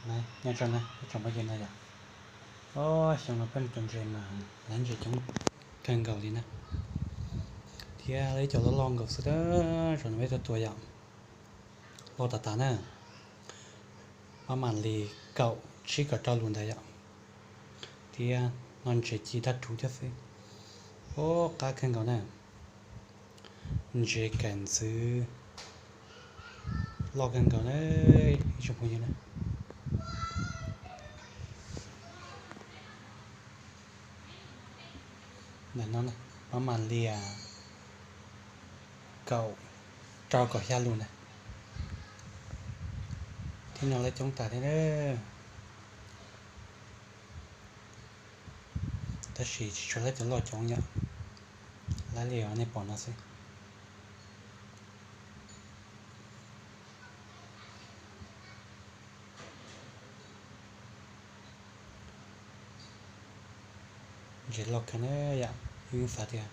Nyob zoo na ib tsoom phooj ywg na yom, xyoo no peb mus tua ntses mas lawv ntses coob kawg nkaus li na, thiab lawv cov loj loj nkaus xwb, zaum no peb tuaj tua yom, loj tas tas na, pab mam li kaum tsib kaum rau lus ntawd yom, thiab no ntses ci tag rhuv thiab xwb, ub qab kawg nkaus na, ntses kawm ntxwv loj kawg nkaus na ib tsoom phooj ywg na. Ntawm no pab mam li kaum rau kaum xya lus na, thiab no lawv coob tas thiab na. Tab sis tsis tshua lawv cov loj coob yom, lawv li nej pom no xwb. Ntses loj kawg na yom, yus yeej xav tias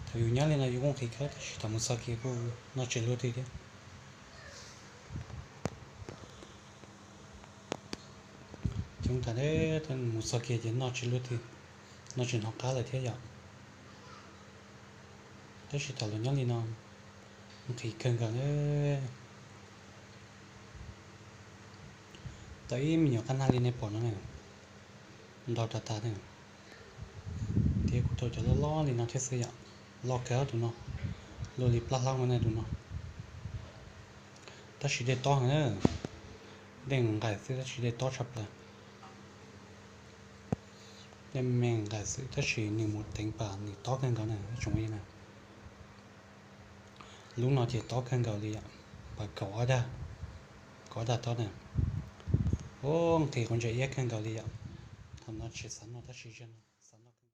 thaum yus nyob li no yus kuj nqhis kawg tab sis thaum mus txog kiag kuj noj tsis luaj twg thiab. Coob tas, mus txog kiag ces noj tsis luaj twg, noj tsis hnov qab lawm thiab yom. Tab sis thaum los nyob li no nqhis kawg nkaus na. Tau ib me nyuam qab nag li nej pom no na, ntau tas tas na. Thiab kuj tau cov loj loj li no thiab xwb yom, loj kawg tus no, luaj li plab hlaub no na tus no. Tab sis dej tob heev na, dej nqaim xwb tab sis dej tob tshaj plaws. Dej me nqaim xwb tab sis nws mus teev pas nws tob kawg nkaus na ib tsoom phooj ywg na. Lub no ces tob kawg nkaus li yom, pas kaum ob dag, kaum ob dag tob na. Ub, nqhis quav ntses iab kawg nkaus li yom. Thaum no tsis xav noj tab sis